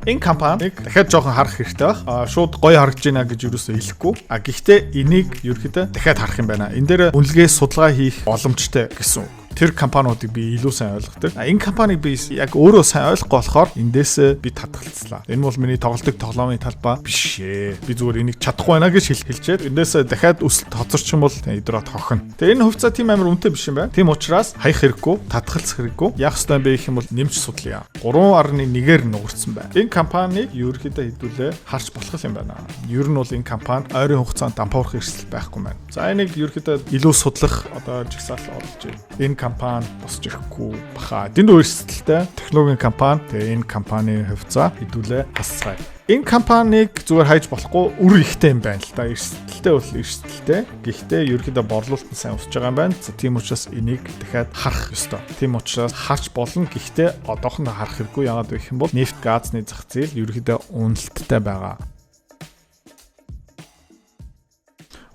Энэ компанийг дахиад жоохон харах хэрэгтэй байх. Шууд гоё харагдаж байна гэж юусоо хэлэхгүй. Гэхдээ энийг ерөөхдөө дахиад харах юм байна. Энэ дээр үнэлгээ судалгаа хийх боломжтой гэсэн үг, тэр компаниудыг би илүү сайн ойлгодог. Энэ компанийг би яг өөрөө сайн ойлгохгүй болохоор эндээс би татгалцлаа. Энэ бол миний тоглодог тоглоомын талбай биш ээ. Би зүгээр энийг чадахгүй байна гэж хэлчихэд эндээс дахиад өсөлт хоцорч юм бол эдрот хохино. Тэгээ энэ хувьцаа тийм амар үнэтэй биш юм байна. Тийм учраас хаях хэрэггүй, татгалцах хэрэггүй. Яах ёстой юм бэ гэх юм бол нэмж судлаа. 3.1-ээр нугарсан байна. Энэ компанийг ерөнхийдөө хэдүүлээ харж болох юм байна. Ер нь бол энэ компани ойрын хугацаанд дампуурах эрсдэл байхгүй байна. За, энийг ерөнхийдөө илүү судлах одоо жагсаал оруулж байна. Энэ компани босч ирэхгүй баха. Дэндүү эрсдэлтэй технологийн компани. Тэгээ энэ компанийн хувьцаа хэдүүлээ хасцгаая. Энэ компанийг зүгээр хайж болохгүй, үр ихтэй юм байна л да. Эрсдэлтэй бол эрсдэлтэй. Гэхдээ ерөнхийдөө борлуулалт нь сайн өсөж байгаа юм байна. За, тийм учраас энийг дахиад харах ёстой. Тийм учраас харж болно. Гэхдээ одоохондоо харах хэрэггүй. Яагаад вэ гэх юм бол нефть, газны зах зээл ерөнхийдөө уналттай байгаа.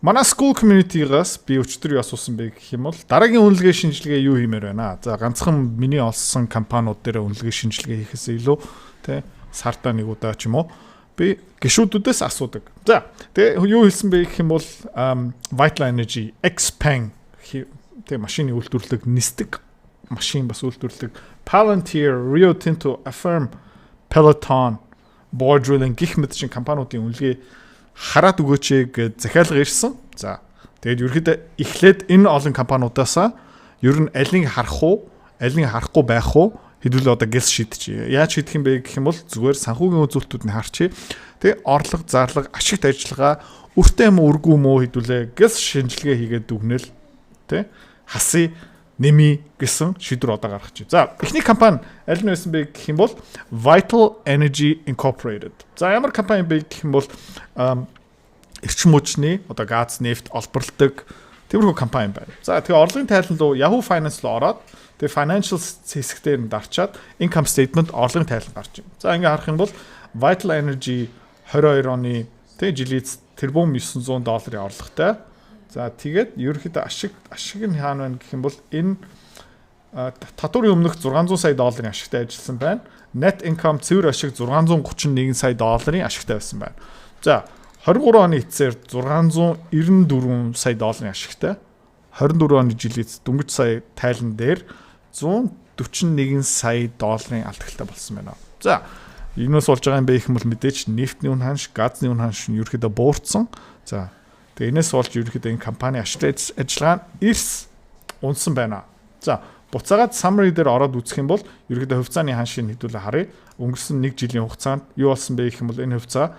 Манай school community-гаас би өчигдөр юу асуусан бэ гэх юм бол дараагийн үнэлгээ шинжилгээ юу хиймээр байна? За, ганцхан миний олсон компаниуд дээр үнэлгээ шинжилгээ хийхээс илүү тэ сартаа нэг удаа ч юм уу би гишүүдүүдээс асуудаг. За, тэгээ юу хэлсэн бэ гэх юм бол Vital Energy, Xpeng, тэ машины үйлдвэрлэг, нисдэг машин бас үйлдвэрлэдэг, Palantir, Rio Tinto, Affirm, Peloton, Borr Drilling гэх мэт чин компаниудын үнэлгээ хараад өгөөч гэж захиалга ирсэн. За, тэгээд ерөөхдөө эхлээд энэ олон компаниудаасаа ер нь алийг харах уу, алийг харахгүй байх уу хэдүүлээ одоо guess шийдчихье. Яаж шийдэх юм бэ гэх юм бол зүгээр санхүүгийн үзүүлэлтүүд нь харчээ. Тэгээ орлого, зарлага, ашигт ажиллагаа үртэй юм уу, үргүй юм уу хэдүүлээ guess шинжилгээ хийгээд дүгнэл тэ хасъя, нэмий гэсэн шийдвэр одоо гаргах чи. За, эхний компани аль нь байсан бэ гэх юм бол Vital Energy Incorporated. За, ямар компани бэ гэх юм бол эрчим хүчний одоо газ, нефть олборлдог тиймэрхүү компани байна. За, тэгээ орлогын тайлан руу, Yahoo Finance руу ороод тэгээ financial хэсэг дээр нь дарчаад income statement, орлогын тайлан гарч байна. За, ингээ харах юм бол Vital Energy 22 оны тэгээ жилийн тэрбум 900 долларын орлоготой. За, тэгээд ерөнхийдөө ашиг нь хаана байна гэх юм бол энэ татварын өмнөх 600 сая долларын ашигтай ажилласан байна. Net income, цэвэр ашиг 631 сая долларын ашигтай байсан байна. За, 23 оны эцсээр 694 сая долларын ашигтай. 24 оны жилийн дөнгөж сая тайлан дээр 141 сая долларын алдагтай болсон байна. За, юунаас болж байгаа юм бэ гэх юм бол мэдээж нефтний үн ханш, газны үн ханш нь ерөөхдөө буурсан. За, тэгээ энэс болж ерөөхдөө энэ компани ашигтай ажиллагаа нь эрс унсан байна. За, буцаагаад summary дээр ороод үзэх юм бол ерөөхдөө хувьцааны ханшийг хэдүүлээ харъя. Өнгөрсөн нэг жилийн хугацаанд юу болсон бэ гэх юм бол энэ хувьцаа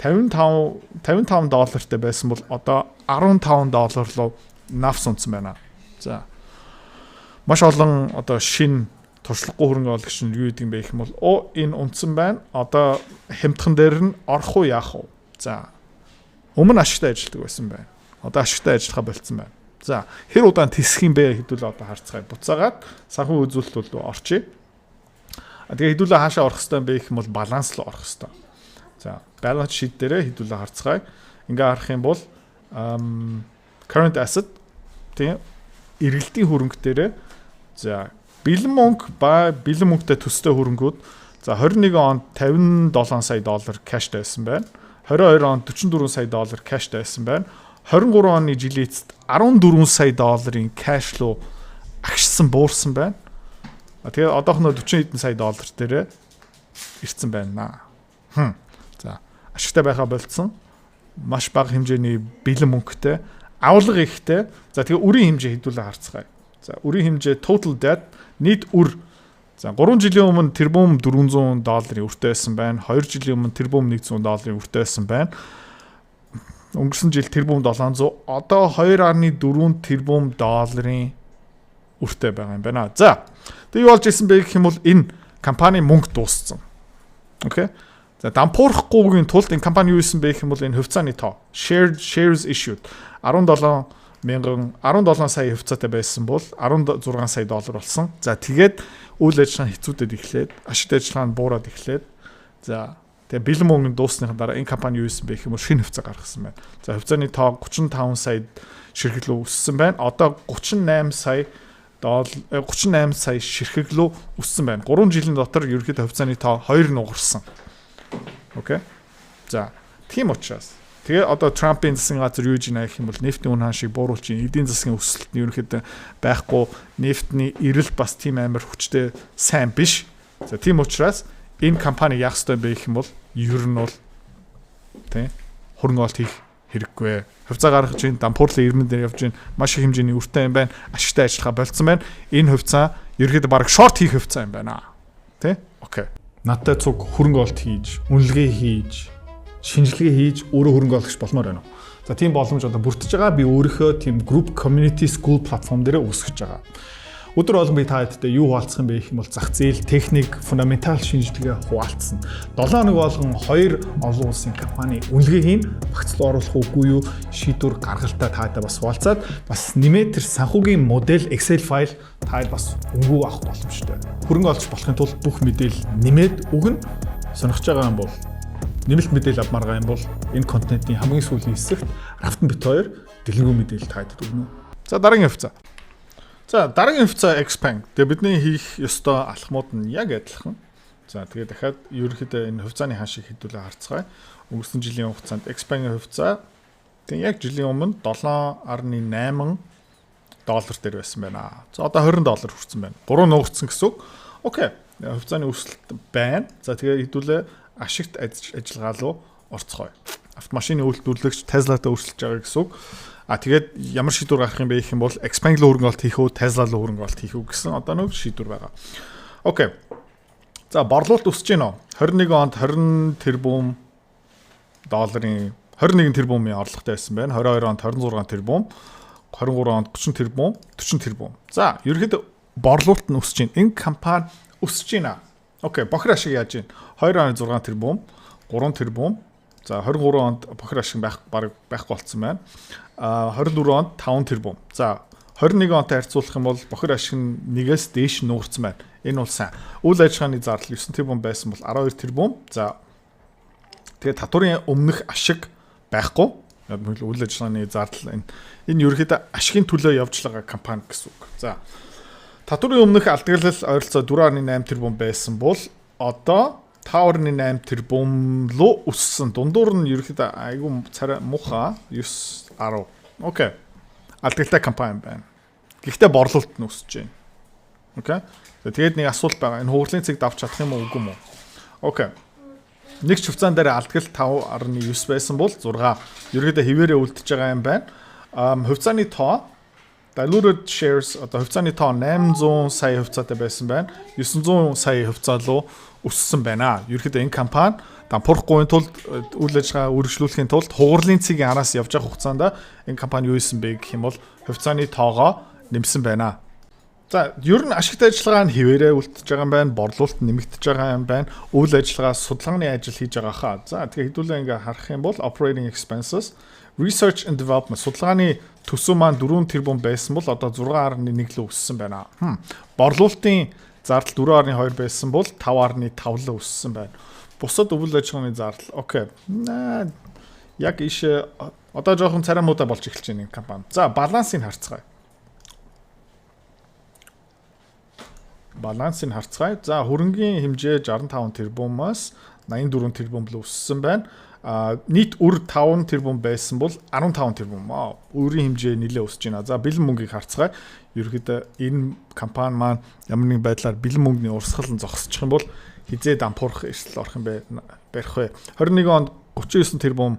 55 доллартай байсан бол одоо 15 доллар руу навс унасан байна. За, маш олон одоо шин туршлагагүй хөрөнгө оруулагч нь юу гэдэг юм бэ гэх юм бол оо, энэ унасан байна. Одоо хямдхан дээр нь орох уу, яах вэ? За, өмнө ашигтай ажилладаг байсан байна. Одоо ашигтай ажиллахаа болцсон байна. За, хэр удаан тэсэх юм бэ хэдүүлээ одоо харцгаая. Буцаагаад санхүү үзүүлэлт рүү орчие. Тэгээ хэдүүлээ хаашаа орох хэвтэй юм бэ гэх юм бол баланс руу орох хэвтэй. За, balance sheet дээрээ хэдүүлээ харцгаая. Ингээ харах юм бол current asset, тийм, эргэлтийн хөрөнгө дээрээ, за, бэлэн мөнгө ба бэлэн мөнгөтэй төстэй хөрөнгүүд, за, 21 онд 57 сая доллар cash тай байсан байна. 22 онд 44 сая доллар cash тай байсан байна. 23 оны жилийн эцэст 14 сая долларын cash руу агшсан, буурсан байна. Тэгээ одоохондоо 40 хэдэн сая доллар дээрээ ирсэн байна. За, ашигтай байхаа болцсон. Маш бага хэмжээний бэлэн мөнгөтэй, авалга ихтэй. За, тэгээ үрийн хэмжээ хэдүүлээ харцгаая. За, үрийн хэмжээ, total debt, нийт үр. За, 3 жилийн өмнө тэрбум 400 долларын үртэй байсан байна. 2 жилийн өмнө тэрбум 100 долларын үртэй байсан байна. Өнгөрсөн жил тэрбум 700, одоо 2.4 тэрбум долларын үртэй байгаа юм байна. За. Тэгээ юу болж исэн бэ гэх юм бол энэ компани мөнгө дууссан. Okay. За, дампуурахгүйгийн тулд энэ компани юу хийсэн бэ гэх юм бол энэ хувьцааны тоо, shares issued, 17 мянган 17 сая хувьцаатай байсан бол 16 сая доллар болсон. За, тэгээд үйл ажиллагаа нь хэцүүдэд эхлээд, ашигтай ажиллагаа нь буураад эхлээд, за, тэгээ бэлэн мөнгө дуусныхаа дараа энэ компани юу хийсэн бэ гэх юм бол шинэ хувьцаа гаргасан байна. За, хувьцааны тоо 35 сая ширхэг рүү өссөн байна. Одоо 38 сая доллар, 38 сая ширхэг рүү өссөн байна. 3 жилийн дотор ерөнхийдөө хувьцааны тоо 2 нугарсан. Okay. За, тийм учраас тэгээ одоо Трампын засгийн газар юу гэж гэх юм бол нефтийн үн ханшийг бууруулж байна. Эдийн засгийн өсөлт нь ерөнхийдөө байхгүй, нефтний эрэлт бас тийм амар хүчтэй сайн биш. За, тийм учраас энэ компани яах ёстой бэ гэх юм бол ер нь бол тий хөрөнгө оруулалт хийх хэрэггүй. Хувьцаа гаргаж ийн, дампуурлын ирмэн дээр явж ийн, маш их хэмжээний үртэй юм байна. Ашигтай ажиллагаа болцсон байна. Энэ хувьцаа ерөнхийдөө бараг short хийх хувьцаа юм байна. Тий? Okay. Надтай цуг хөрөнгө оруулалт хийж, үнэлгээ хийж, шинжилгээ хийж өөрөө хөрөнгө оруулагч болмоор байна уу? За, тийм боломж одоо бүрдэж байгаа. Би өөрийнхөө тийм group community school platform дээр үүсгэж байгаа. Өдөр болгон би та хэдтэй юу хуваалцах юм бэ гэх юм бол зах зээл, техник, fundamental шинжилгээ хуваалцсан. 7 хоног болгон хоёр олон улсын компани үнэлгээ хийн, багц руу оруулах үгүй юу шийдвэр гаргалтаа таатай бас хуваалцаад, бас нэмээд тэр санхүүгийн модель Excel файл та бас үнэгүй авах боломжтой. Хөрөнгө оруулагч болохын тулд бүх мэдээлэл нэмээд өгнө. Сонирхож байгаа юм бол, нэмэлт мэдээлэл авмаар байгаа юм бол энэ контентын хамгийн сүүлийн хэсэгт Рафтан бит хоёр дэлгэрэнгүй мэдээлэл та хэдэд өгнө. За, дараагийн хувьцаа. За, дараагийн хувьцаа Xpeng. Тэгээ бидний хийх ёстой алхмууд нь яг адилхан. За, тэгээ дахиад ерөнхийдөө энэ хувьцааны ханшийг хэдүүлээ харцгаая. Өнгөрсөн жилийн хугацаанд Xpeng-ийн хувьцаа тэг яг жилийн өмнө 7.8 доллар дээр байсан байна. За, одоо 20 доллар хүрсэн байна. 3 нугарцсан гэсэн үг. Okay. Хувьцааны өсөлт байна. За, тэгээ хэдүүлээ ашигт ажиллагаа руу орцгоё. Автомашины үйлдвэрлэгч Tesla-тай өрсөлдөж байгаа гэсэн үг. А тэгээд ямар шийдвэр гаргах юм бэ гэх юм бол Xpeng руу хөрөнгө оруулалт хийх үү, Tesla руу хөрөнгө оруулалт хийх үү гэсэн одоо нэг шийдвэр байгаа. Okay. За, борлуулалт өсөж байна уу? 21 онд 20 тэрбум долларын, 21 тэрбумын орлоготой байсан байна. 22 онд 26 тэрбум, 23 онд 30 тэрбум, 40 тэрбум. За, ерөнхийдөө борлуулалт нь өсөж байна. Энэ компани өсөж байна. Okay, бохир ашиг яаж байна? 2.6 тэрбум, 3 тэрбум. За, 23 онд бохир ашиг байх баг байхгүй болцсон байна. А 24 онд 5 тэрбум. За, 21 онтой харьцуулах юм бол бохир ашиг нь нэгээс дээш нугарсан байна. Энэ бол сайн. Үйл ажиллагааны зардал 9 тэрбум байсан бол 12 тэрбум. За, тэгээд татварын өмнөх ашиг байхгүй. Үйл ажиллагааны зардал энэ ерөнхийдөө ашигын төлөө явж байгаа компани гэсэн үг. За, татварын өмнөх алдагдлал ойролцоо 4.8 тэрбум байсан бол одоо 5.8 тэрбум руу өссөн. Дундуур нь ерөнхийдөө айгүй царай муухай 9 10. Okay. Алдагтай компани байна. Гэхдээ борлуулалт нь өсөж байна. Okay. Тэгээд нэг асуулт байгаа. Энэ хугарлын цэг давч чадах юм уу, үгүй юм уу? Okay. Нэг ч хувьцаан дээр алдгал 5.9 байсан бол 6. Ерөнхийдөө хэвээрээ үлдэж байгаа юм байна. Хувьцааны тоо, diluted shares, одоо хувьцааны тоо 800 сая хувьцаатай байсан байна. 900 сая хувьцаа руу өссөн байна. Ерөнхийдөө энэ компани дампуурахгүй тулд, үйл ажиллагаа үргэлжлүүлэхийн тулд хугарлын цэгийн араас явж байгаа хугацаанд энэ компани юу хийсэн бэ гэх юм бол хувьцааны тоогоо нэмсэн байна. За, ер нь ашигтай ажиллагаа нь хэвээрээ үлдэж байгаа юм байна, борлуулалт нэмэгдэж байгаа юм байна, үйл ажиллагаа, судалгааны ажил хийж байгаа хаа. За, тэгэхээр хэдүүлээ ингээ харах юм бол operating expenses, research and development, судалгааны төсөв маань 4 тэрбум байсан бол одоо 6.1 лөө өссөн байна. Борлуулалтын зардал 4.2 байсан бол 5.5 лөө өссөн байна. Бусад үйл ажиллагааны зардал. Okay. Яг ийшээ одоо жоохон царай муутай болж эхэлж байна энэ компани. За, балансыг харцгаая. Балансыг харцгаая. За, хөрөнгийн хэмжээ 65 тэрбумаас 84 тэрбум руу өссөн байна. А нийт үр 5 тэрбум байсан бол 15 тэрбум. Үрийн хэмжээ нэлээд өсөж байна. За, бэлэн мөнгийг харцгаая. Ерөнхийдөө энэ компани маань ямар нэгэн байдлаар бэлэн мөнгөний урсгал нь зогсчих юм бол хэзээ дампуурах эрсдэл орох юм бэ, барих вэ? 21 онд 39 тэрбум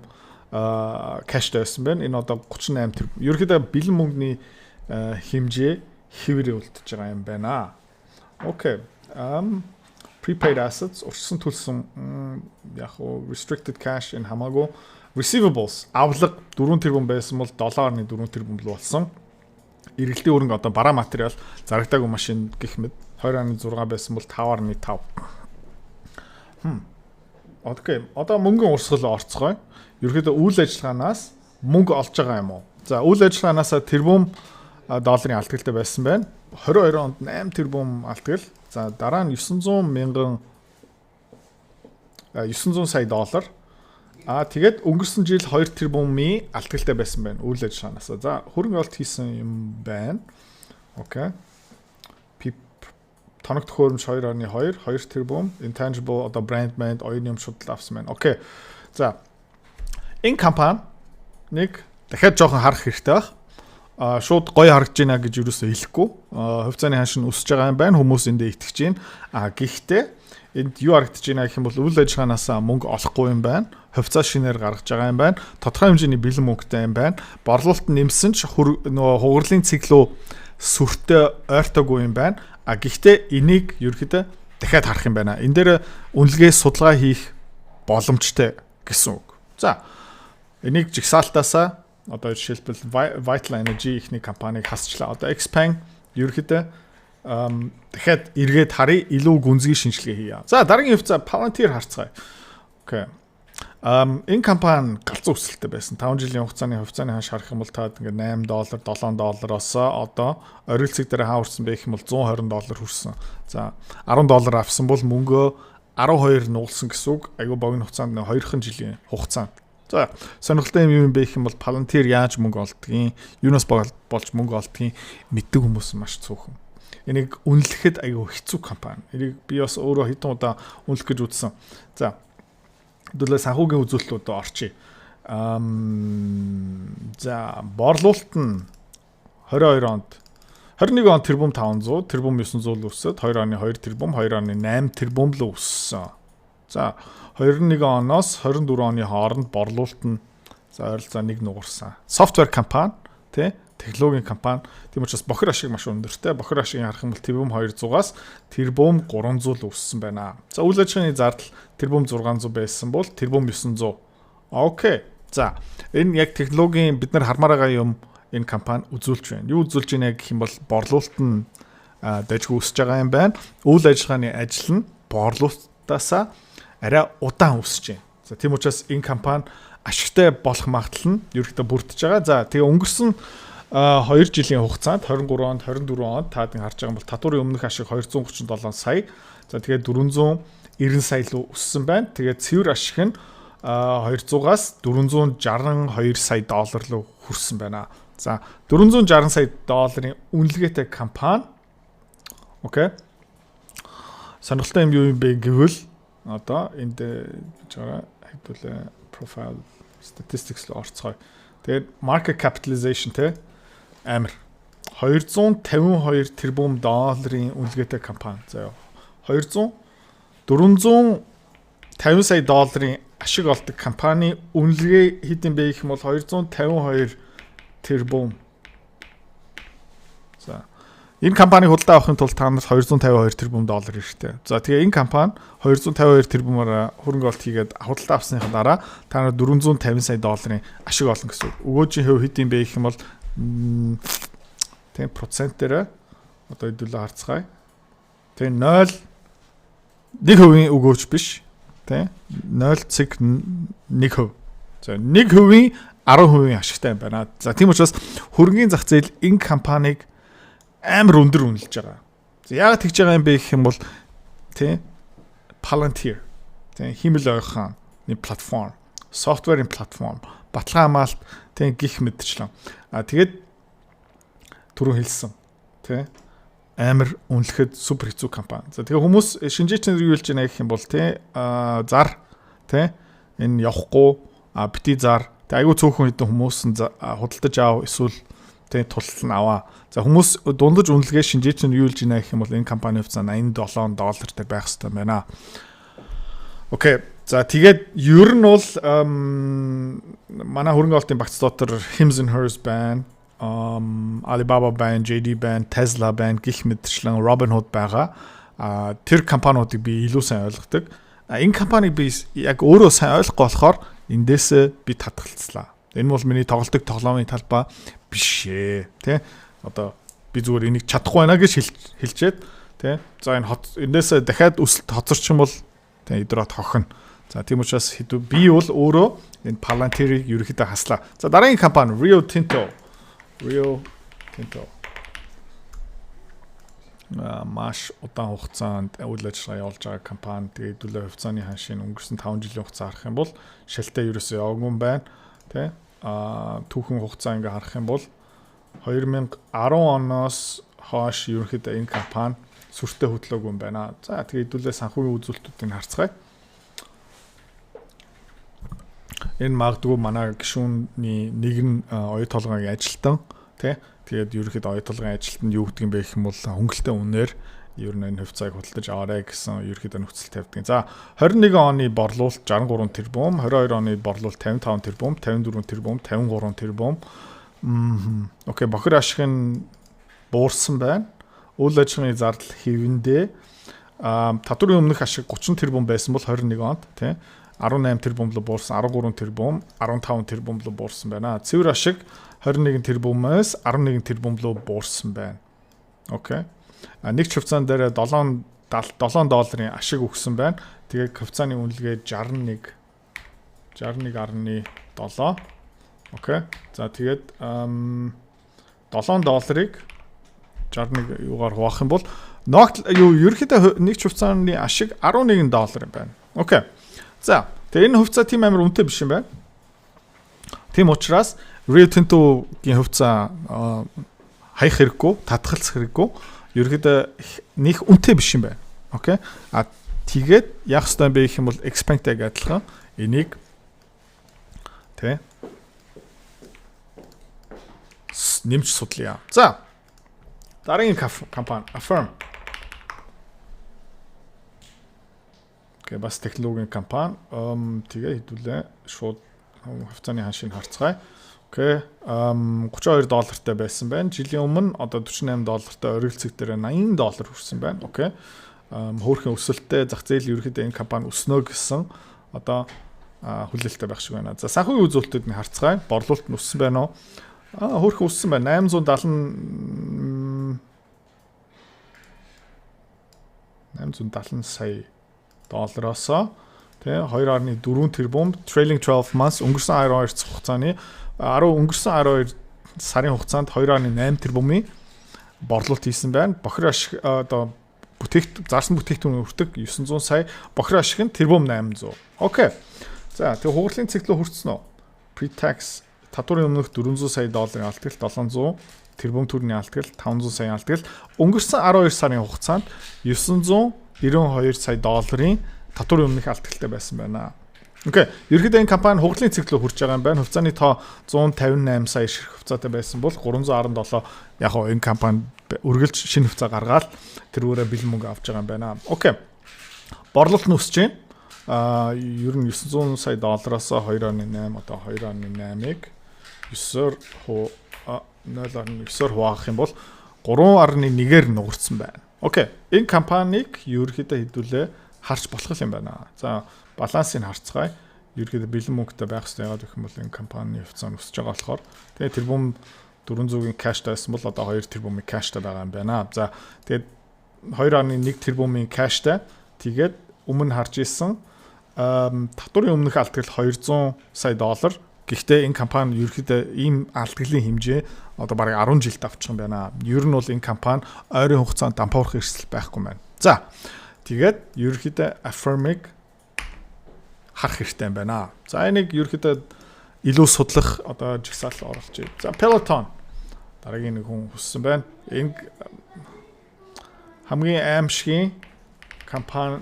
cash тай байсан байна. Энэ одоо 38 тэрбум. Ерөнхийдөө бэлэн мөнгөний хэмжээ хэвээрээ үлдэж байгаа юм байна. Okay. Prepaid assets, урьдчилан төлсөн, яг уу restricted cash энэ хамаагүй. Receivables, авлага 4 тэрбум байсан бол 7.4 тэрбум л болсон. Эргэлтийн хөрөнгө, одоо бараа материал, зарагдаагүй машин гэх мэт 20.6 байсан бол 5.5. Okay. Одоо мөнгөн урсгал орцгоё. Ерөнхийдөө үйл ажиллагаанаас мөнгө олж байгаа юм уу? За, үйл ажиллагаанаас тэрбум долларын алдагтай байсан байна. 22 онд 8 тэрбум алдгал. За, дараа нь 900 мянган 900 сая доллар. Аа, тэгээд өнгөрсөн жил 2 тэрбумын алдагтай байсан байна үйл ажиллагаанаас. За, хөрөнгө оруулалт хийсэн юм байна. Okay. Тоног төхөөрөмж 2.2, 2 тэрбум, intangible одоо брэнд мэнд оюуны юм шудлал авсан байна. Okay. За. Энэ компани нэг дахиад жоохон харах хэрэгтэй байх. Шууд гоё харагдаж байна гэж юусоо хэлэхгүй. Хувьцааны ханш нь өсөж байгаа юм байна. Хүмүүс эндээ итгэж байна. Гэхдээ энд юу харагдаж байна гэх юм бол үйл ажиллагаанаас мөнгө олохгүй юм байна. Хувьцаа шинээр гаргаж байгаа юм байна. Тодорхой хэмжээний бэлэн мөнгөтэй юм байна. Борлуулалт нэмсэн ч нөгөө хугарлын цэг лүү сүртэй ойртоогүй юм байна. Гэхдээ энийг ерөөхдөө дахиад харах юм байна. Энэ дээр үнэлгээ судалгаа хийх боломжтой гэсэн үг. За, энийг жагсаалтаасаа одоо жишээлбэл Vital Energy ихний компанийг хасчлаа. Одоо Xpeng ерөөхдөө дахиад эргээд харъя, илүү гүнзгий шинжилгээ хийе. За, дараагийн хувьцаа Palantir харцгаая. Okay. Энэ компани галзуу өсөлттэй байсан. 5 жилийн хугацааны хувьцааны ханш харах юм бол та ингээд 8 доллар, 7 доллароос одоо оргил цэг дээр хаа хүрсэн бэ гэх юм бол 120 доллар хүрсэн. За, 10 доллар авсан бол мөнгөө 12 нугалсан гэсэн үг. Айгүй богино хугацаанд, 2 жилийн хугацаанд. За, сонирхолтой юм юм бэ гэх юм бол Palantir яаж мөнгө олдгийг, юунаас болж мөнгө олдгийг мэддэг хүмүүс маш цөөхөн. Энийг үнэлэхэд айгүй хэцүү компани. Энийг би бас өөрөө хэдэн удаа үнэлэх гэж үзсэн. За, хэдүүлээ санхүүгийн үзүүлэлтүүд орчие. За, борлуулалт нь 22 онд, 21 онд тэрбум 500, тэрбум 900 л өсөөд 2.2 тэрбум, 2.8 тэрбум л өссөн. За, 21 оноос 24 оны хооронд борлуулалт нь за ойролцоо нэг нугарсан. Software компани, тий, технологийн компани. Тийм учраас бохир ашиг маш өндөртэй. Бохир ашигыг харах юм бол тэрбум 200-аас тэрбум 300 л өссөн байна. За, үйл ажиллагааны зардал тэрбум 600 байсан бол тэрбум 900. Okay. За, энэ яг технологийн бид нар хармаар байгаа юм энэ компани үзүүлж байна. Юу үзүүлж байна гэх юм бол борлуулалт нь дажгүй өсөж байгаа юм байна. Үйл ажиллагааны ажил нь борлуулалтаасаа арай удаан өсөж байна. За, тийм учраас энэ компани ашигтай болох магадлал нь ерөөхдөө бүрдэж байгаа. За, тэгээ өнгөрсөн 2 жилийн хугацаанд, 23 онд, 24 онд та нэг харж байгаа юм бол татварын өмнөх ашиг 237 сая. За, тэгээд 490 сая руу өссөн байна. Тэгээд цэвэр ашиг нь 200-аас 462 сая доллар руу хүрсэн байна. За, 460 сая долларын үнэлгээтэй компани. Okay. Сонирхолтой юм юу юм бэ гэвэл одоо энд гэж байгаа хэдүүлээ profile statistics руу орцгоё. Тэгээд market capitalization, те, амар 252 тэрбум долларын үнэлгээтэй компани. За яа. 200 450 сая долларын ашиг олдог компани үнэлгээ хэд юм бэ гэх юм бол 252 тэрбум. За, энэ компаниг худалдаа авахын тулд та нарт 252 тэрбум доллар хэрэгтэй. За, тэгээ энэ компани 252 тэрбумаар хөрөнгө оруулалт хийгээд худалдаа авсныхаа дараа та нар 450 сая долларын ашиг олно гэсэн үг. Өгөөжийн хувь хэд юм бэ гэх юм бол, тийм, процент дээр одоо хэдүүлээ харцгаая. Тэгээ 0 1% өгөөж биш. Тэ 0.1%. За, 1%-ийн 10% ашигтай юм байна. За, тийм учраас хөрөнгөний зах зээл энэ компанийг амар өндөр үнэлж байгаа. За, яагаад тэгж байгаа юм бэ гэх юм бол, тий, Palantir, тий, хиймэл оюун ухааны платформ, software ын платформ, баталгаа хамгаалалт, тий, гэх мэтчлэн. Тэгээд түрүүн хэлсэн, тий, амар үнэлэхэд супер хэцүү компани. За, тэгээ хүмүүс шинжээч нар юу хэлж байна гэх юм бол, тий, зар, тий, энэ явахгүй, бити зар. Тэг айгүй цөөхөн хэдэн хүмүүс нь худалдаж аав эсвэл, тий, тултал нь аваа. За, хүмүүс дундаж үнэлгээ шинжээч нар юу хэлж байна гэх юм бол энэ компани хувьцаа 87 доллар дээр байх хэрэгтэй байна. Okay. За, тэгээд ер нь бол манай хөрөнгө оруулалтын багц дотор Hims and Hers байна, Alibaba байна, JD байна, Tesla байна гэх мэтчлэн Robinhood байгаа. Тэр компаниудыг би илүү сайн ойлгодог. Энэ компанийг би яг өөрөө сайн ойлгохгүй болохоор эндээс би татгалцлаа. Энэ бол миний тоглолтог тоглоомын талбай биш ээ. Тэ? Одоо би зүгээр энийг чадахгүй байна гэж хэлчихэд, тэ. За, энэ хот эндээс дахиад өсөлт хоцорч юм бол, тэ, идрот хохино. За, тийм учраас хэдүү би бол өөрөө энэ Palantir-ыг ерөнхийдөө хаслаа. За, дараагийн компани Rio Tinto. Rio Tinto маш удаан хугацаанд үйл ажиллагаа явуулж байгаа компани. Тэгээд хэдүүлээ хувьцааны ханшийн өнгөрсөн 5 жилийн хугацаа харах юм бол шалтай ерөөсөө яваагүй юм байна. Тэ? Түүхэн хугацаа ингээ харах юм бол 2010 оноос хойш ерөнхийдөө энэ компани сүртэй хөдлөөгүй юм байна. За, тэгээ хэдүүлээ санхүүгийн үзүүлэлтүүдийг харцгаая. Энэ магадгүй манай гишүүний нэг нь оюу толгойн ажилтан, тий. Тэгээд ерөөхдөө оюу толгойн ажилтанд юу гэдэг юм бэ гэх юм бол хөнгөлтэй үнээр ер нь энэ хувьцааг худалдаж аваарай гэсэн ерөөхдөө нөхцөл тавьдаг. За, 21 оны борлуулалт 63 тэрбум, 22 оны борлуулалт 55 тэрбум, 54 тэрбум, 53 тэрбум. Окей, бохир ашиг нь буурсан байна. Үйл ажиллагааны зардал хэвэндээ, татварын өмнөх ашиг 30 тэрбум байсан бол 21 онд, тий, 18 тэрбум руу буурсан, 13 тэрбум, 15 тэрбум руу буурсан байна. Цэвэр ашиг 21 тэрбумаас 11 тэрбум руу буурсан байна. Окей. А нэг ч хувьцаан дээр 7 77 долларын ашиг өгсөн байна. Тэгээ хувьцааны үнэлгээ 61 61.7. Окей. За, тэгээд 7 долларыг 61 юугаар хуваах юм бол ногт юу, ерөнхийдөө нэг ч хувьцааны ашиг 11 доллар юм байна. Окей. За, тэгээ энэ хувьцаа тийм амар үнэтэй биш юм байна. Тийм учраас Rio Tinto-гийн хувьцаа хаях хэрэггүй, татгалзах хэрэггүй. Ерөнхийдөө нэг үнэтэй биш юм байна. Окей. А тэгээд яах ёстой юм бэ гэх юм бол XPeng-тэй адилхан энийг, тэ, нэмж судлаа. За. Дараагийн компани Affirm. Окей, бас технологийн компани. Тэгээ хэдүүлээ шууд хувьцааны ханшийг харцгаая. Окей. 32 доллартай байсан байна. Жилийн өмнө одоо 48 доллартай, оргил цэг дээр 80 доллар хүрсэн байна. Окей. Хөөрхөн өсөлттэй, зах зээл ерөөхдөө энэ компани өснө гэсэн одоо хүлээлттэй байх шиг байна. За, санхүүгийн үзүүлэлтүүд нь харцгаая. Борлуулалт нь өссөн байна уу? Аа, хөөрхөн өссөн байна. 870 сая доллароос, тий, 2.4 тэрбум trailing 12 months, өнгөрсөн 12 хугацааны 10 өнгөрсөн 12 сарын хугацаанд 2.8 тэрбумын борлуулалт хийсэн байна. Бохир ашиг, одоо зарсан бүтээгдэхүүн өртөг 900 сая, бохир ашиг нь тэрбум 800. Окей. За, тэгээ хугарлын цэг рүү хүрсэн үү? Pre-tax, татварын өмнөх 400 сая долларын алдагдал, 700 тэрбум төгрөгийн алдагдал, 500 сая алдагдал, өнгөрсөн 12 сарын хугацаанд 992 сая долларын татварын өмнөх алдагдалтай байсан байна. Окей. Ерөнхийдөө энэ компани хугарлын цэг рүү хүрч байгаа юм байна. Хувьцааны тоо 158 сая ширхэг хувьцаатай байсан бол 317. Яг хоо энэ компани үргэлж шинэ хувьцаа гаргаад тэрүүрээ бэлэн мөнгө авч байгаа юм байна. Окей. Борлуулалт нь өсөж байна. А ер нь 900 сая доллароос 2.8, одоо 2.8-ыг 9-оор 0.9-оор хуваах юм бол 3.1-ээр нугарсан байна. Окей. Энэ компанийг ерөнхийдөө хэдүүлээ харж болох юм байна. За, балансыг харцгаая. Ерөнхийдөө бэлэн мөнгөтэй байх хэрэгтэй. Яагаад гэх юм бол энэ компани хувьцаа нь өсөж байгаа болохоор, тэгээ тэрбум 400-ийн cash тай байсан бол одоо 2 тэрбумын cash тай байгаа юм байна. За, тэгээд 2.1 тэрбумын cash тай, тэгээд өмнө харж исэн татварын өмнөх алдагдал 200 сая доллар. Гэхдээ энэ компани ерөөхдөө ийм алдагдлын хэмжээ одоо бараг 10 жилд авчих юм байна. Ер нь бол энэ компани ойрын хугацаанд дампуурах эрсдэл байхгүй байна. За, тэгээд ерөөхдөө Affirm-ыг харах хэрэгтэй юм байна. За, энийг ерөөхдөө илүү судлах одоо жагсаал оруулж. За, Peloton, дараагийн нэг хүн хүссэн байна. Энэ хамгийн аимшигын компани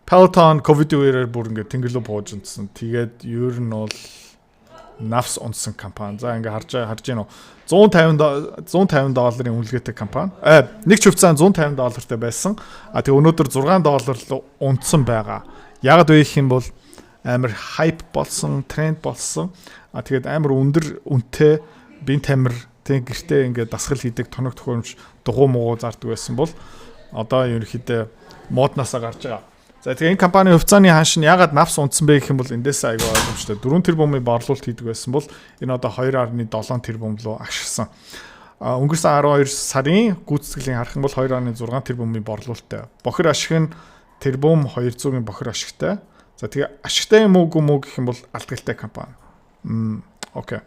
Peloton COVID үеэр бүр ингээд тэнгэр рүү бууж унтсан. Тэгээд ер нь бол навс унтсан компани. За, ингээ харж гин үү? 150 долларын үнэлгээтэй компани. Нэг ч хувьцаа 150 доллартай байсан. А тэгээ өнөөдөр 6 доллар руу унтсан байгаа. Яг вэ гэх юм бол амар hype болсон, тренд болсон. А тэгээд амар өндөр үнэтэй бие тамир, тэг гэртээ ингээд дасгал хийдэг тоног төхөөрөмж, дугуй мугуу зардаг байсан бол одоо ерөнхийдөө моднаасаа гарч байгаа. За, тэгээ энэ компани хувьцааны ханш нь ягаад навс унтсан бэ гэх юм бол эндээс айгүй ойлгомжтой. 4 тэрбумын борлуулалт хийдэг байсан бол энэ одоо 2.7 тэрбум руу агширсан. А өнгөрсөн 12 сарын гүйцэтгэлийн харах юм бол 2.6 тэрбумын борлуулалттай. Бохир ашиг нь тэрбум 200-ын бохир ашигтай. За, тэгээ ашигтай юм уу, үгүй юм уу гэх юм бол алдагдaltaй компани. Окей.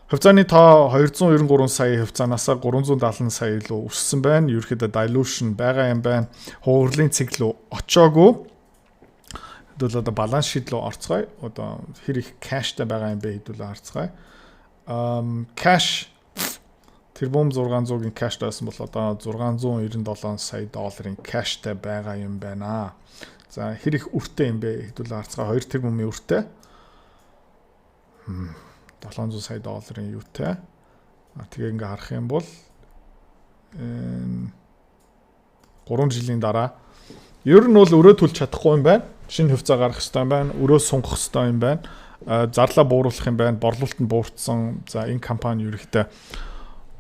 Хувьцааны тоо 293 сая хувьцаанаас 370 сая руу өссөн байна. Ерөнхийдөө dilution байгаа юм байна. Хугарлын цэг рүү очоогүй. Хэдүүл одоо balance sheet руу орцгоё. Одоо хэр их cash тай байгаа юм бэ, хэдүүлээ харцгаая. Cash Тэрбум 600-гийн cash байсан бол одоо 697 сая долларын cash тай байгаа юм байна. За, хэр их үртэй юм бэ? Хэдүүлээ харцгаа, 2 тэрбумын үртэй. 700 сая долларын юутай. Тэгээ ингээ харах юм бол энэ 3 жилийн дараа ер нь бол өрөө төлж чадахгүй юм байна. Шинэ хувьцаа гаргах хэрэгтэй юм байна. Өрөө сунгах хэрэгтэй юм байна. Зарлаа бууруулах юм байна. Борлуулалт нь буурсан. За, энэ компани ерөөхдөө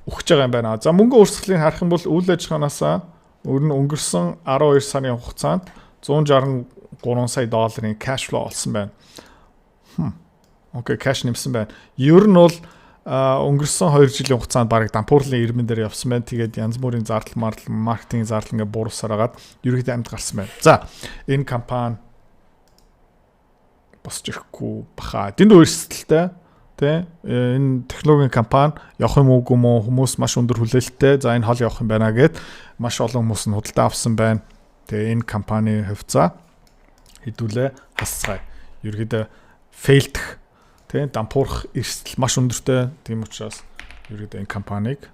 өгч байгаа юм байна. За, мөнгө урсгалыг харах юм бол үйл ажиллагаанаас өөр нь өнгөрсөн 12 сарын хугацаанд 163 сая долларын cash flow олсон байна. Okay, cash нэмсэн байна. Ер нь бол өнгөрсөн 2 жилийн хугацаанд бараг дампуурлын ирмэн дээр явсан байна. Тэгээд янз бүрийн зардал мардал, маркетинг зардал ингээ бууруулсаар хагаад ерөөхдөө амьд гарсан байна. За, энэ компани босч ирэхгүй баха. Дэндүү эрсдэлтэй, тэ, энэ технологийн компани явах юм уугүй юм уу, хүмүүс маш өндөр хүлээлттэй. За, энэ хол явах юм байна гэд маш олон хүмүүс нь худалдаа авсан байна. Тэгээ энэ компани хувьцаа хэдүүлээ хасцгаая. Ерөөдөө fail дэх, тэ, дампуурах эрсдэл маш өндөртэй. Тийм учраас ерөөдөө энэ компанийг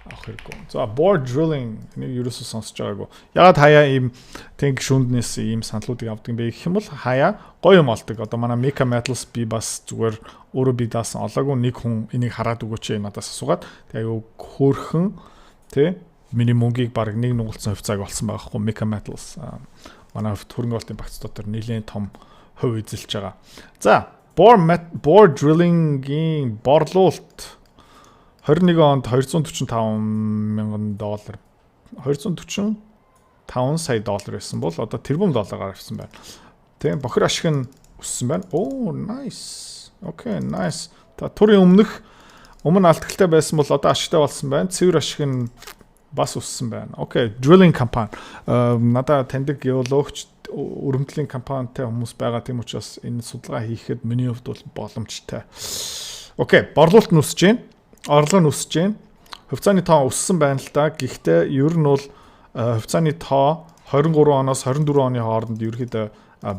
авах хэрэггүй. За, Borr Drilling, энийг ерөөсөө сонсож байгаагүй. Ягаад хаяа ийм тэнг шүнднээс ийм саналуудыг авдаг юм бэ гэх юм бол хаяа гоё юм олдог. Одоо манай Mika Metals би бас зүгээр өөрөө би даасан, олоогүй, нэг хүн энийг хараад өгөөч надаас асуугаад, тэгээ аюу хөөрхөн, тэ, миний мөнгийг баг нэг нугалцсан хувьцааг олсон байгаа хгүй. Mika Metals манай хувьд хөрөнгө оруулалтын багц дотор нэлээд том хувь эзэлж байгаа. За, Borr Drilling-ийн борлуулалт 21 онд 245 мянган доллар, 245 сая доллар байсан бол одоо тэрбум доллараар авсан байна. Тийм, бохир ашиг нь өссөн байна. Оо, nice. Okay, nice. Та турын өмнөх өмнө алдагтай байсан бол одоо ашигтай болсон байна. Цэвэр ашиг нь бас өссөн байна. Okay, drilling компани. Надаа таньдаг геологч, өрөмтлийн компанитай хүмүүс байгаа. Тийм учраас энэ судалгаа хийхэд миний хувьд бол боломжтой. Okay, борлуулалт нь өсөж байна, орлого нь өсөж байна. Хувьцааны тоо өссөн байна л да. Гэхдээ ер нь бол хувьцааны тоо 23 оноос 24 оны хооронд ерөөхдөө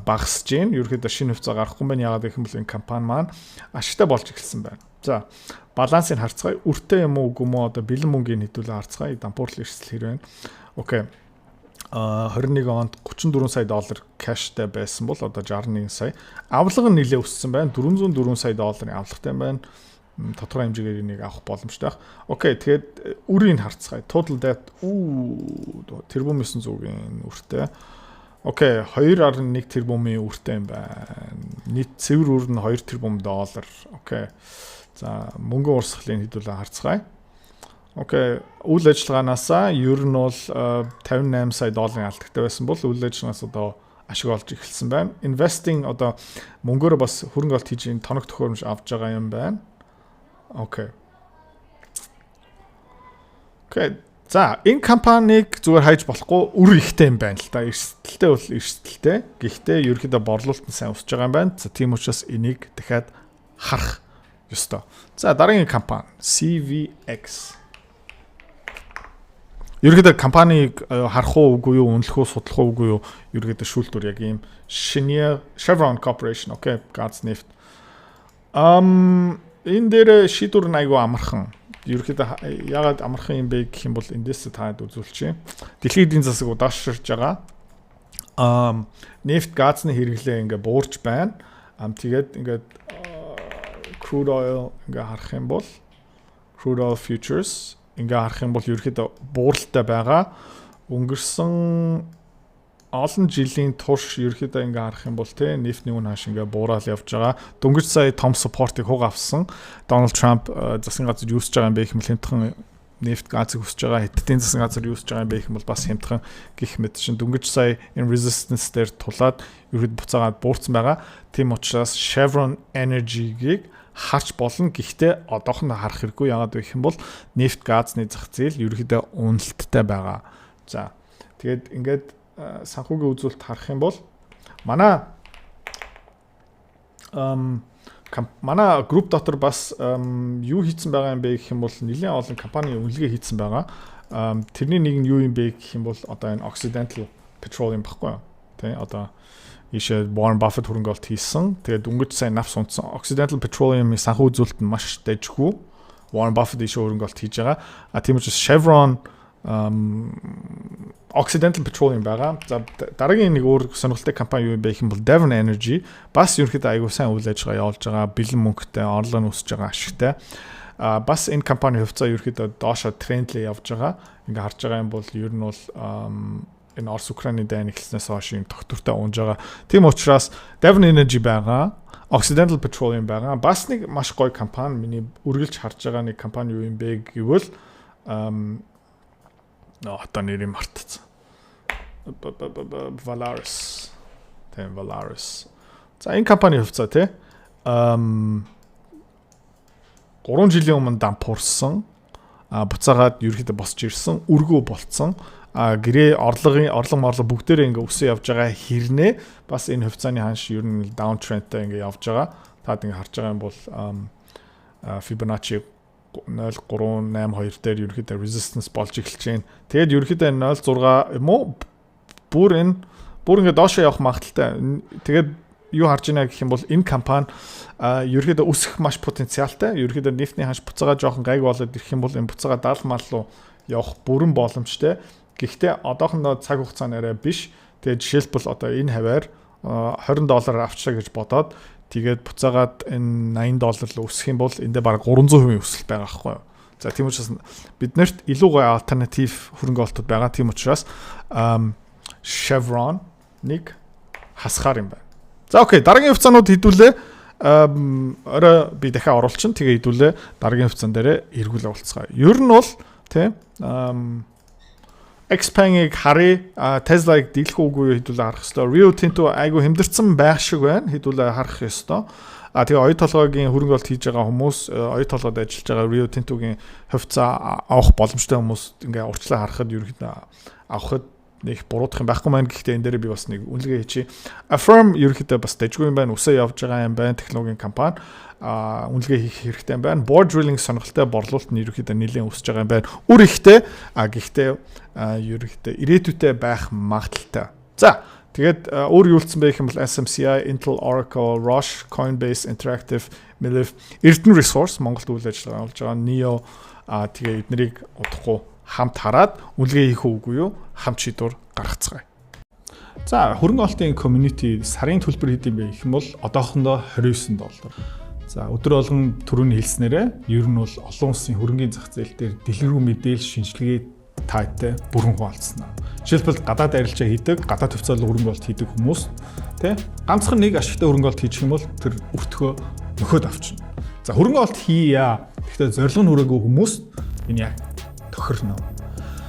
багасж байна. Ерөөхдөө шинэ хувьцаа гарахгүй байна. Яагаад гэх юм бол энэ компани маань ашигтай болж эхэлсэн байна. За, балансыг харцгаая. Үртэй юм уу, үгүй юм уу, одоо бэлэн мөнгийн хэдүүлээ харцгаая. Дампуурлын эрсдэл хэр байна? Okay. А 21 онд 34 сая доллар cash тай байсан бол одоо 61 сая. Авлага нь нэлээ өссөн байна. 404 сая долларын авлагатай байна, тодорхой хэмжээгээр энийг авах боломжтой байх. Okay, тэгээд үрийг харцгаая. Total debt тэрбум 900-ийн үртэй. Okay, 2.1 тэрбумын үртэй юм байна. Нийт цэвэр үр нь 2 тэрбум доллар. Okay. За, мөнгөн урсгалын хэдүүлээ харцгаая. Okay, үйл ажиллагаанасаа ер нь бол 58 сая долларын алдагтай байсан бол үйл ажиллагаанаас одоо ашиг олж эхэлсэн байна. Investing, одоо мөнгөөрөө бас хөрөнгө оруулалт хийж, энэ тоног төхөөрөмж авч байгаа юм байна. Okay. Okay. За, энэ компанийг зүгээр хайж болохгүй, үр ихтэй юм байна л да. Эрсдэлтэй бол эрсдэлтэй. Гэхдээ ерөөхдөө борлуулалт нь сайн өсөж байгаа юм байна. За, тийм учраас энийг дахиад харах ёстой. За, дараагийн компани CVX. Ерөөхдөө компанийг харах уу, үгүй юу, үнэлэх үү, судлах уу, үгүй юу, ерөөхдөө шүүлтүр яг ийм. Cheniere, Chevron Corporation, okay, газ нефть. Энэ дээр шийдвэр нь айгүй амархан. Ерөөхдөө ягаад амархан юм бэ гэх юм бол эндээс таад үзүүлчихье. Дэлхийн эдийн засаг удаашрж байгаа. Нефть газны хэрэглээ ингээ буурч байна. Тэгээд ингээд crude oil ингээ харах юм бол, crude oil futures ингээ харах юм бол ерөөхдөө бууралтай байгаа. Өнгөрсөн олон жилийн турш ерөөхдөө ингээ харах юм бол, те, нефтний үн ханш ингээ буурал явж байгаа. Дөнгөж сая том support ыг хуг авсан. Дональд Трамп засгийн газар юу хийж байгаа юм бэ гэх юм бол хямдхан нефть газыг хүсэж байгаа. Хятадын засгийн газар юу хийж байгаа юм бэ гэх юм бол бас хямдхан гих мэт чинь дөнгөж сая энэ resistance дээр тулаад ерөөд буцаагаад буурсан байгаа. Тийм учраас Chevron Energy-гийг харч болно. Гэхдээ одоохондоо харах хэрэггүй. Яагаад вэ гэх юм бол нефть газны зах зээл ерөөхдөө уналттай байгаа. За, тэгээд ингээд санхүүгийн үзүүлэлт харах юм бол манай групп дотор бас юу хийцэн байгаа юм бэ гэх юм бол нэлээд олон компани үнэлгээ хийцэн байгаа. Тэрний нэг нь юу юм бэ гэх юм бол одоо энэ Occidental Petroleum баггүй юу? Тэ, одоо ийшээ Warren Buffett хөрөнгө оруулалт хийсэн. Тэгээд дөнгөж сайн навс унтсан. Occidental Petroleum-ийн санхүү үзүүлэлт нь маш дажгүй. Warren Buffett ийшээ хөрөнгө оруулалт хийж байгаа. А тийм учраас Chevron, Occidental Petroleum байгаа. За, дараагийн нэг өөр сонирхолтой компани юу юм бэ гэх юм бол Devon Energy бас ерөнхийдөө аягүй сайн үйл ажиллагаа явуулж байгаа, бэлэн мөнгөтэй, орлого нь өсөж байгаа, ашигтай. А бас энэ компани хувьцаа ерөнхийдөө доошо trend лээ явж байгаа. Ингээ харж байгаа юм бол ер нь бол энэ Орос Украины дайн эхэлснээс хойш юм тогтвортой унж байгаа. Тийм учраас Devon Energy байгаа. Occidental Petroleum байгаа. Бас нэг маш гоё компани, миний үргэлж харж байгаа нэг компани юу юм бэ гэвэл одоо нэрийг мартацсан. Valaris. Тийм, Valaris. За, энэ компани хувьцаа тий 3 жилийн өмнө dump урсан. А буцаагаад ерөөхдөө босч ирсэн, өргөө болцсон. А гэрээ орлогын орлого морлого бүгдээрээ ингээ өсөө явж байгаа хэрнээ бас энэ хувьцааны ханш ер нь down trend тэй ингээ явж байгаа. Таад ингээ харж байгаа юм бол Fibonacci 0.382 дээр ерөөхдөө resistance болж эхэлж байна. Тэгээд ерөөхдөө 0.6 юм уу, бүр энэ бүр ингээ доошоо явах магадлалтай. Тэгээд юу харж байна гэх юм бол энэ компани ерөөхдөө өсөх маш потенциалтай. Ерөөхдөө нефтний ханш буцаага жоохон гайг болоод ирэх юм бол энэ буцаага 70 мал руу явах бүрэн боломжтой. Гэхдээ одоохондоо цаг хугацаа нэрээ биш. Тэгээд жишээлбэл одоо энэ хаваар 20 доллараар авчлаа гэж бодоод, тэгээд буцаагаад энэ 80 доллар руу өсөх юм бол эндээ бараг 300% өсөлт байгаа байхгүй юу? За, тийм учраас биднэрт илүү гоё альтернатив хөрөнгө оруулалтууд байгаа. Тийм учраас Chevron нэг хасахаар юм байна. За, okay, дараагийн хувьцаанууд хэдүүлээ орой би дахиад оруулчин. Тэгээ хэдүүлээ дараагийн хувьцаан дээр эргүүлээ уулзгаа. Ер нь бол тий Xpeng-ийг харъя, Tesla-г дийлэх үгүй хэдүүлээ харах ёстой. Rio Tinto айгу хэмдэрсэн байх шиг байна. Хэдүүлээ харах ёстой. А тэгээ оюу толгойн хөрөнгө оруулалт хийж байгаа хүмүүс, оюу толгойд ажиллаж байгаа Rio Tinto-гийн хувьцаа авах боломжтой хүмүүс ингээ урьдчилан харахад ерөнхийдөө авахад нэг буруудах юм байхгүй маань. Гэхдээ энэ дээр би бас нэг үнэлгээ хийчихье. Affirm ерөнхийдөө бас дэжгүй юм байна. Өсөө явж байгаа юм байна. Технологийн компани үнэлгээ хийх хэрэгтэй юм байна. Borr Drilling сонирхолтой, борлуулалт нь ерөнхийдөө нэлээд өсөж байгаа юм байна. Үр ихтэй, а гэхдээ ерөнхийдөө ирээдүйтэй байх магадлалтай. За, тэгээд өөр юу үлдсэн бэ гэх юм бол SMCI, Intel, Oracle, Roche, Coinbase, Interactive, Milif, Эрдэнэ Resource Монголд үйл ажиллагаа явуулж байгаа NIO. Тэгээ эднэрийг удахгүй хамт хараад үнэлгээ хийх үгүй юу, хамт шийдвэр гаргацгаая. За, хөрөнгө оруулалтын community сарын төлбөр хэд юм бэ гэх юм бол одоохондоо 29 доллар. За, өдөр болгон түрүүний хэлснээрээ ер нь бол олон улсын хөрөнгийн зах зээл дээр дэлгэрэнгүй мэдээлэл, шинжилгээ таатай бүрэн хуваалцсан. Жишээлбэл, гадаад арилжаа хийдэг, гадаад хувьцаалал хөрөнгө оруулалт хийдэг хүмүүс тий ганцхан нэг ашигтай хөрөнгө оруулалт хийчих юм бол тэр өртгөө нөхөд авчна. За, хөрөнгө оруулалт хийя. Гэхдээ зорилго нь хүрээгүй хүмүүс энэ яг тохирно.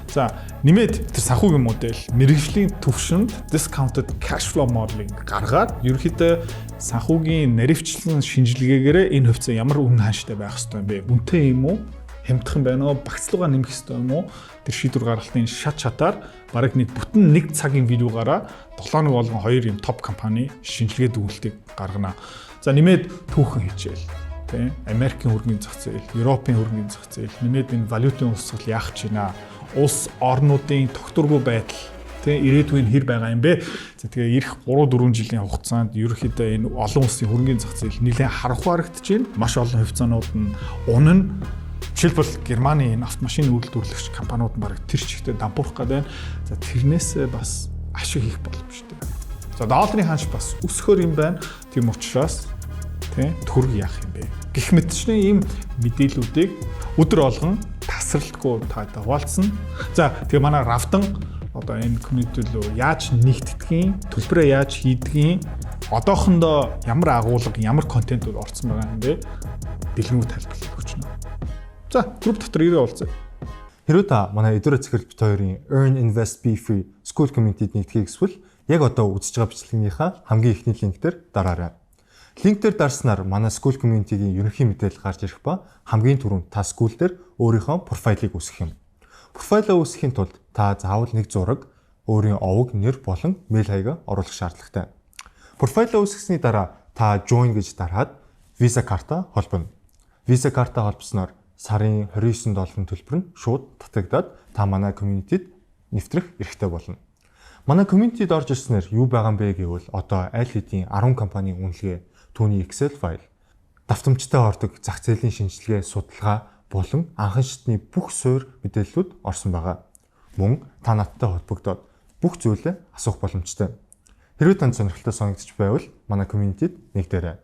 За, нэмээд тэр санхүүгийн модель мэргэжлийн төвшөнд discounted cash flow modeling гаргаад ерөнхийдөө санхүүгийн наривчлан шинжилгээгээрээ энэ хувьцаа ямар үнэ хааштай байх ёстой юм бэ? Үнэтэй юм уу? Хямдхан байна уу? Багцлуугаа нэмэх ёстой юм уу? Тэр шийдвэр гаргалтын шат шатаар бараг нэг бүтэн нэг цагийн видеогаараа 7 нэг болгон хоёр юм топ компани шинжилгээ дүгнэлтийг гаргана. За, нэмээд түүхэн хичээл, тий, Америкийн хөрөнгөний зах зээл, Европын хөрөнгөний зах зээл, нэмээд энэ валютын урсгал яах гэж байна? Улс орнуудын тогтворгүй байдал, тий, ирээдүйн хэр байгаа юм бэ? За, тэгээ ирэх 3 4 жилийн хугацаанд ерөнхийдөө энэ олон улсын хөрөнгөний зах зээл нэлээд харанхуй харагдаж байна. Маш олон хувьцаанууд нь унана. Жишээлбэл, Германы энэ автомашины үйлдвэрлэгч компаниуд нь бараг тэр чигтээ dump урах гэдэг байна. За, тэрнээсээ бас ашиг хийх боломжтой. За, долларын ханш бас өсөхөр юм байна. Тийм учраас тий төгрөг яах юм бэ? Гэх мэтчний ийм мэдээллүүдийг өдөр болгон тасралтгүй таатай хуваалцсан. За, тэгээ манай Равдан одоо энэ community рүү яаж нэгтгэдгийг, төлбөрөө яаж хийдгийг, одоохондоо ямар агуулга, ямар контентууд орсон байгаа юм бэ? Дэлгэрэнгүй тайлбарлаж өгч байна. За, групп дотор ирээ уулзъя. Хэрвээ та манай Эдүрэ Цэцгэл бит хоёрын Earn Invest Be Free School Community-д нэгдэхийг хүсвэл яг одоо үзэж байгаа бичлэгнийхаа хамгийн эхний link дээр дараарай. Link дээр дарснаар манай School Community-гийн ерөнхий мэдээлэл гарч ирэх ба хамгийн түрүүнд та School дээр өөрийнхөө профайлыг үүсгэх юм. Профайлаа үүсгэхийн тулд та заавал нэг зураг, өөрийн овог, нэр болон мэйл хаягаа оруулах шаардлагатай. Профайлаа үүсгэсний дараа та join гэж дараад Visa карта холбоно. Visa карта холбосноор сарын 29 долларын төлбөр нь шууд татагдаад та манай community-д нэвтрэх эрхтэй болно. Манай community-д орж ирснээр юу байгаа юм бэ гэвэл одоо аль хэдийн 10 компанийн үнэлгээ, түүний Excel файл, давтамжтай ордог зах зээлийн шинжилгээ, судалгаа болон анхан шатны бүх суурь мэдээллүүд орсон байгаа. Мөн та надтай холбогдоод бүх зүйлээ асуух боломжтой. Хэрвээ танд сонирхолтой санагдчих байвал манай community-д нэгдээрэй.